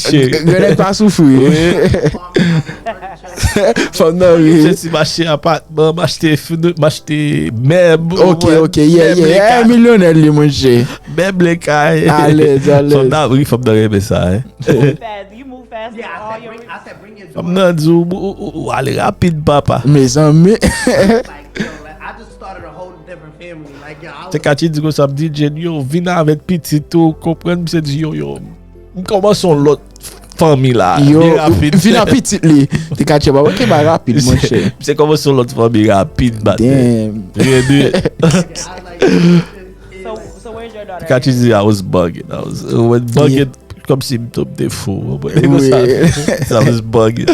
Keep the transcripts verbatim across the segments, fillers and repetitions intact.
Cheri. Grenèg pa soufri. Wi. Fanm nan ri. Chèsi, m achte apatman, m achte fini, m achte mèb. Ok, ok, yeah, yeah. Eh, milyonè li, monchè. Mèb, lekay. Alèz, alèz. Fanm nan ri, fanm nan renmen sa, hein. Fast. You move fast. Yeah, I said, bring, I said, bring your Fanm nan di w, ou, ou, ou ale rapid, papa. Mezanmi. Like, yo, like, I just started a whole different family. Like, yo, I was Tekachi di konsa, ap di Jane, yo, vin avèk pitit ou, konprann, misye di, yo, yo, m kòmanse yon lòt fanmi la, yo, vin rapid. Vin ak pitit li. Tekachi, ba, ok, ba, rapid, monchè. Misye kòmanse yon lòt fanmi rapid, maten. Damn. Rede. Yeah, I was like, So, so where's your daughter Tekachi at? Di, I was bugging. I was, when bugging, kòmsi m t-, m te fou. Mwen te konsa. Wi. I was bugging.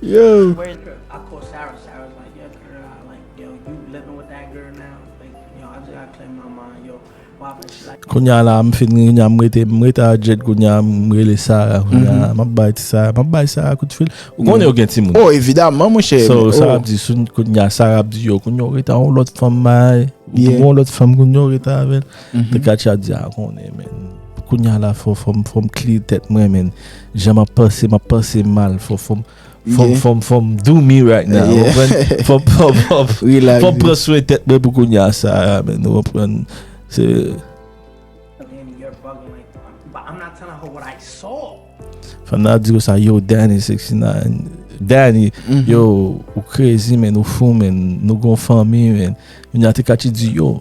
Yo. Where's I called Sarah. Sarah's like, yo, girl, I like, yo, you living with that girl now? Like, yo, I just gotta clear my mind, yo. Why? But she like, Kounye a la, m fin, kounye a m rete, m rete a Jade, kounye a m rele Sarah, kounye a, m ap bay ti Sarah, m ap bay Sarah kout fil. Ou konnen yo gen timoun. Oh, evidaman, monchè. So, Sarah ap di, sou, kounye a, Sarah ap di, yo, kounye a w rete a yon lòt fanm, bay. Ou gen yon lòt fanm kounye a w rete avè l. Tekachi ap di, a, konnen, men. Kounye a la, fò, fò m, fò m clear tèt mwen, men. Jan m ap panse, m ap panse mal. Fò, fò m, fò m, fò m, fò m do me right now. Ou konprann? Fò m, fò m, fò m, fò m pran swen tèt mwen pou kounye a, Sarah, men. Ou konprann? Se But I'm not telling her what I saw. Fanm nan ap di konsa, yo, Danny sixty-nine. Danny, yo, ou crazy, man, ou fou, man. Nou gon fanmi, man. Kounye a Tekachi di, yo,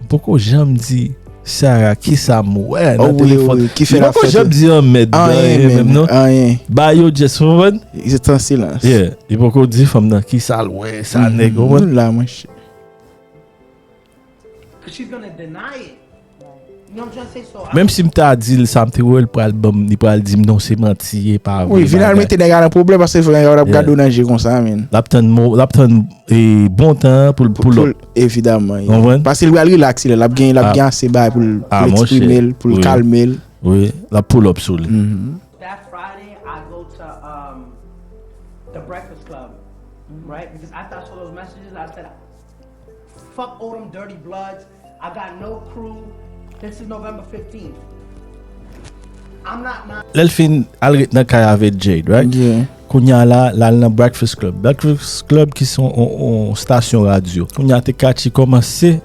m poko janm di Sarah kisa m wè nan telefòn. Wi, wi, ki fè l ap fè tout. Li poko janm di yon mèd anyen, menm, non. Anyen. Ba yo just, ou konprann? Li te an silans. Yeah, li poko di fanm nan kisa l wè, sa nèg, ou konprann? Nou la, monchè. 'Cause she's gonna deny it. You know what I'm trying to say? So I Menm si m ta di l sa, m te wè l pral ban m, li pral di m non, se manti, e pa vre, bagay. Wi, final mete nèg la nan pwoblèm, paske fò nèg la ap gade w nan je konsa, men. L ap tann mo, l ap tann, e, bon tan pou l pull up. Evidaman, yeah. Konprann? Paske li pral relax, li, l ap gen, l ap gen ase bagay pou l, pou l eksprime l, pou l kalme l. Wi, l ap pull up sou li. That Friday, I go to, um, the Breakfast Club, right? Because after I saw those messages, I said, fuck all them dirty bloods. I got no crew. This is November fifteenth. I'm not, not Lè l fin al ret nan kay avèk Jade, right? Yeah. Kounye a la, l al nan Breakfast Club. Breakfast Club ki se yon, yon, yon stasyon radyo. Kounye a Tekachi kòmanse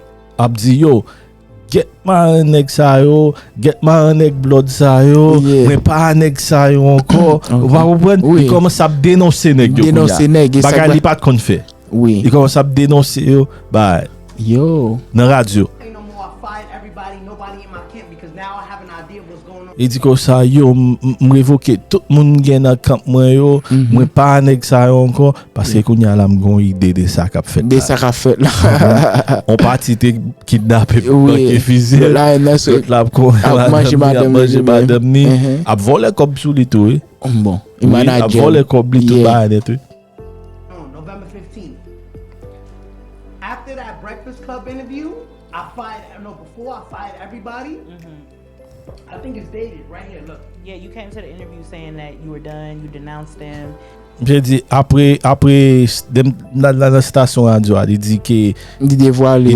ap di, yo, get maren nèg sa yo, get maren nèg blòd sa yo, mwen pa nèg sa yo ankò. Ou pa konprann? Wi. Li kòmanse ap denonse nèg yo kounye a. Denonse nèg, e sa bagay li pa t konn fè. Wi. Li kòmanse ap denonse yo, bay. Yo. Nan radyo. Ain't no more, I fired everybody, nobody in my camp because now I have an idea of what's going on. Li di konsa, yo, m, m, m revoke tout moun m gen nan kanp mwen yo, mwen pa nèg sa yo ankò, paske kounye a la m gon ide de sa k ap fèt la. De sa k ap fèt la. On pati te kidnape, manke fize. Lòt la ap manje madanm li, ap vòlè kòb sou li tou, wi. Bon, wi, ap vòlè kòb li tou, bagay nèt, wi. No, November fifteenth. After that Breakfast Club interview, I fired, no, before I fired everybody, I think it's dated right here, look. Yeah, you came to the interview saying that you were done, you denounced them. Misye di, apre, apre, s-, dem, nan, nan, nan stasyon radyo a, li di ke li devwale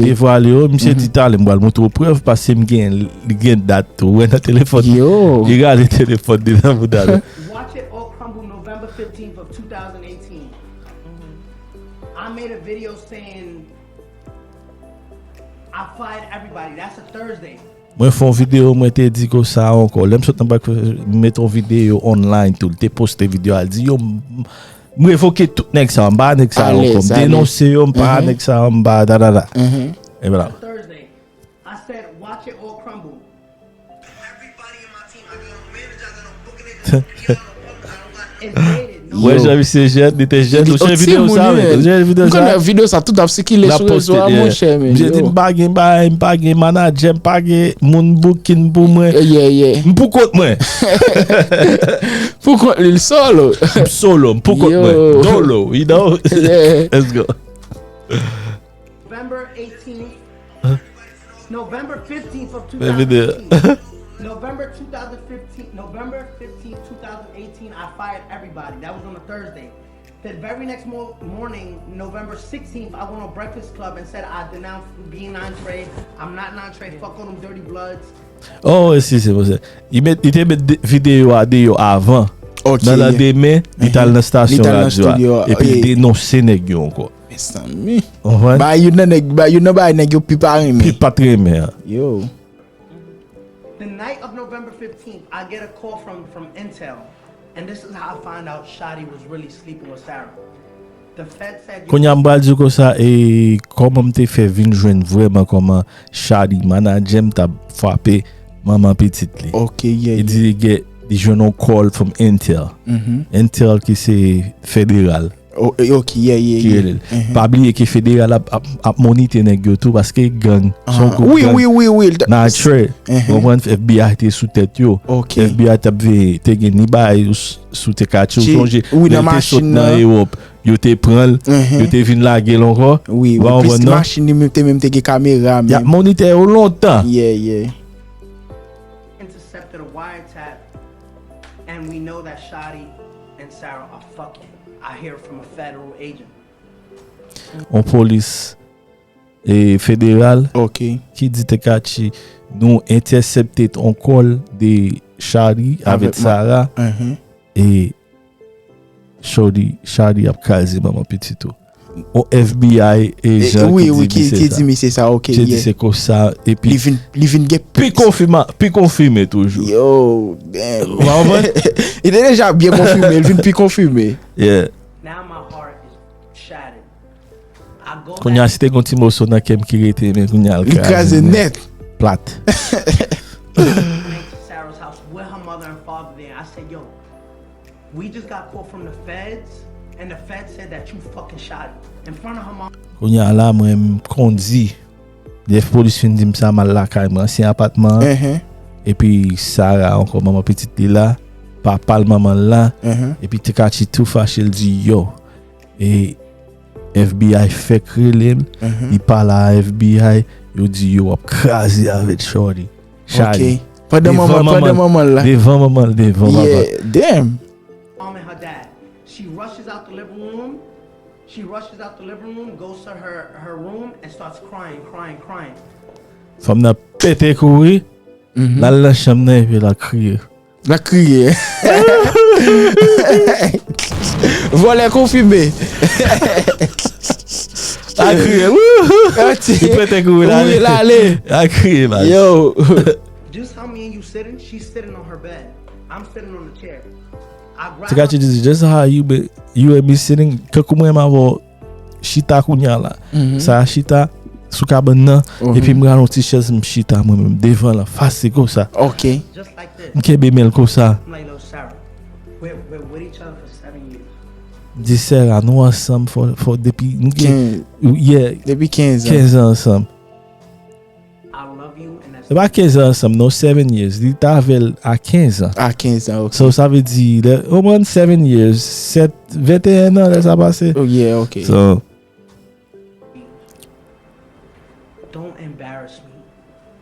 yo. Misye di, talè, m pral montre w prèv, paske m gen, li gen dat tou, wè nan telefòn. Yo. Li rale telefòn li nan bouda l. Watch it all crumble November fifteenth of two thousand eighteen. I made a video saying I fired everybody. That's a Thursday. Mwen fè yon videyo, mwen te di konsa ankò. Lè m sot nan bak, m met yon videyo online tou. Li te poste videyo a, li di, yo, m, m revoke tout nèg sa yo, m pa nèg sa yo ankò. M denonse yo, m pa nèg sa yo, m pa da, da, da. E vwala. Thursday, I said, watch it all crumble. Wè jan misye jèn, li te jèn, ou chèche videyo sa, men. Ou chèche videyo sa. Videyo sa tout ap sikile sou rezo a, monchè, men. Misye di, m pa gen bay, m pa gen manadjè, m pa gen moun booking pou mwen. M pou kont mwen. Pou kont li, l solo. M solo, m pou kont mwen. Dolo, you know? Let's go. November eighteenth. November fifteenth of two thousand eighteen. November two thousand fifteen, November fifteenth, two thousand eighteen, I fired everybody. That was on a Thursday. The very next mo-, morning, November sixteenth, I went on Breakfast Club and said I denounced being Nine Trey. I'm not Nine Trey. Fuck all them dirty bloods. Oh, si, se pou sa. Li met, li te met de- videyo a deyò avan. Ok. Nan landemen, li t al nan stasyon radyo a. Epi li denonse nèg yo ankò. Mezanmi. Ou konprann? Ba youn nan nèg, ba youn nan bagay nèg yo pi pa renmen. Pi pa t renmen an. Yo. The night of November fifteenth, I get a call from, from Intel. And this is how I find out Shotty was really sleeping with Sarah. The Fed said you Kounye a m pral di w konsa, e kòman m te fè vin jwenn vrèman kòman Shotty, manadjè m, t ap frape manman pitit li. Ok, yeah, yeah. Li di li gen, li jwenn yon call from Intel. Intel ki se federal. Oh, eh, ok, yeah, yeah, ki yeah. Rele l. Pa bliye ke federal ap, ap, ap monite nèg yo tou paske gang, se yon gwoup gang. Wi, wi, wi, wi. Natre. Ou konprann? F B I te sou tèt yo. Ok. F B I t ap veye, te gen ni bagay s- sou te katye, ou sonje, wi, lè nan l te sot machin nan nan. Ewòp, yo te pran l, yo te vin lage l ankò. Wi, wi, plis machin li menm te menm te gen kamera menm. Y ap monite yo lontan. Yeah, yeah. Intercepted a wiretap, and we know that Shotty and Sarah are fucking. I hear from a federal agent. On polis, e, federal, ok, ki di te katye, nou entèsepte on call de Shotty avèk Sarah, e Shotty, Shotty ap kraze manman pitit ou. On F B I ejan ki di misye sa. Ki di misye sa, ok, ki di se konsa, epi li vin, li vin gen pi konfime, pi konfime toujou. Yo, damn. Ou konprann? Li te deja byen konfime, li vin pi konfime. Yeah. Now my heart is shattered. I go Kounye a, back si te gon ti moso nan kè m ki rete, men kounye a, l li kraze kraze nèt. Nèt. Plat. Sarah's house with her mother and father there. I said, yo, we just got called from the feds, and the feds said that you fucking shot him in front of her mom. Kounye a la, mwen, m kondi. Lè polis fin di m sa, m al lakay mwen, ansyen apatman an. Epi Sarah ankò, manman pitit li la, papa l, manman l la. Epi Tekachi tou fache, l di, yo, e F B I fèk rele m, li pale a F B I, yo di yo ap kraze avèk Shorty. Shorty. Ok. Pandan manman, pandan manman l la. Devan manman l, devan papa. Yeah, damn. Mom and her dad. She rushes out the living room. She rushes out the living room, goes to her, her room, and starts crying, crying, crying. Fanm nan pete kouri. L al nan chanm nan epi l al kriye. L al kriye. Vòlè konfime. L al kriye. Li pete kouri, l ale. Wi, l ale. L al kriye, baz. Yo. Just how me and you sitting, she's sitting on her bed. I'm sitting on the chair. I grab Ti Kachi di, just how you be, you and me sitting, kankou mwen menm avè w chita kounye a la. Sa a chita sou kabann nan, epi m rale yon ti chèz, m chita mwen menm devan l anfas li konsa. Ok. M kenbe men l konsa. M di, Sarah, nou ansanm fò, fò depi, m gen, yeah, depi kenz an. Kenz an ansanm. Se pa kenz an ansanm, non, seven years. Li t avè l a kenz an. A kenz an, ok. So, sa vle di, lè, ou konprann, seven years, sèt, venteyen an, lè sa pase. Oh, yeah, ok. So, Don't embarrass me.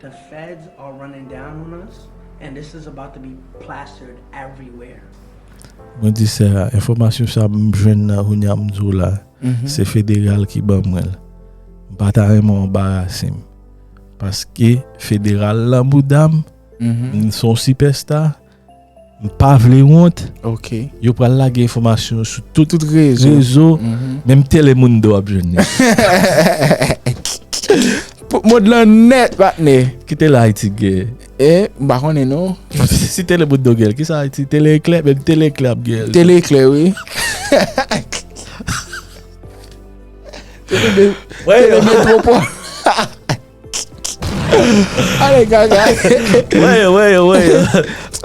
The feds are running down on us, and this is about to be plastered everywhere. Mwen di, Sarah, enfòmasyon sa m jwenn nan kounye a m di w la, se federal ki ban mwen l. M pa ta renmen w anbarase m. Paske federal lan bouda m, m se yon sipèsta, m pa vle wont. Ok. Yo pral lage enfòmasyon yo sou tout rezo. Tout rezo. Menm Telemundo ap jwenn li. Mond lan nèt, patnè. Ki tele Ayiti gen? E, m pa konnen non. Si Telemundo gen l, kisa Ayiti? Tele Eklè, menm Tele Eklè ap gen l. Tele Eklè, wi. Tele Metropole. Ale, gaga. Wè yo, wè yo, wè yo.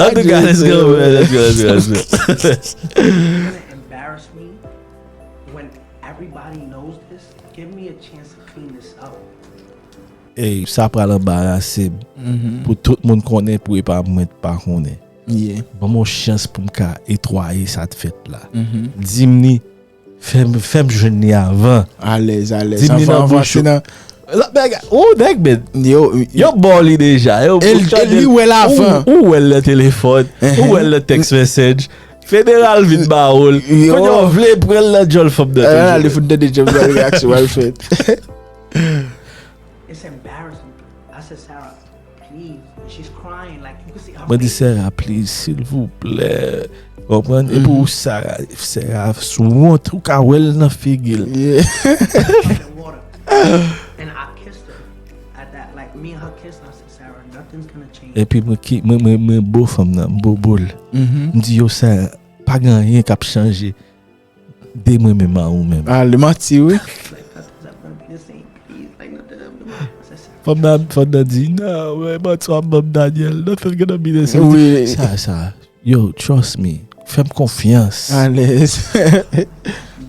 Antouka, let's go, man. Let's go, let's go, let's go. Embarrass me when everybody knows this. Give me a chance to clean this up. Ey, sa pral anbarase m. Pou tout moun konnen, pou e pa mwen t pa konnen. Yeah. Ban m yon chans pou m ka netwaye sa t fèt la. Di m ni, fè m, fè m jwenn li avan. Alèz, alèz. Di m li nan bouch ou. Ou nèg, men. Yo, yo ba w li deja. Yo, e li wè l avan. Ou wè l nan telefòn. Ou wè l nan text message. Federal vin ba w l. Kounye a w vle pran l nan djòl fanm nan toujou. Li fout tande djòl nan reaksyon w al fè. It's embarrassing. I said, Sarah, please. And she's crying. Mwen di Sarah, please, silvouplè. Konprann? Epi ou Sarah, Sarah sou wont, ou ka wè l nan figi l. Yeah. The water. And I kissed her at that. Like, me and her kissed, and I said, Sarah, nothing's gonna change. Epi mwen ki mwen mwen mwen bo fanm nan, mwen bo bo l. M di yo Sarah, pa gen anyen k ap chanje de mwen menm a ou menm. Ah, li manti, wi. Like, nothing's ever gonna be the same. Please, like, nothing's ever gonna be the same. Fanm nan fanm nan di, non, wè, manti w ap ban m Daniel. Nothing gonna be the same. Wi. Sa, sa. Yo, trust me. Fè m konfyans. Alèz. You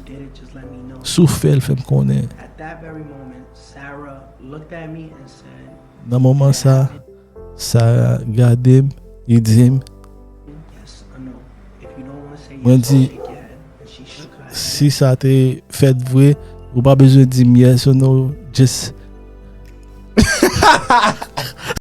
did it, just let me know. Si w fè l, fè m konnen. At that very moment, Sarah looked at me and said, Nan moman sa, Sarah gade m, li di m, yes or no. If you don't want to say Mwen yes, di, shake your head. And she shook her head. Si sa te fèt vre, ou pa bezwen di m yes or no, just.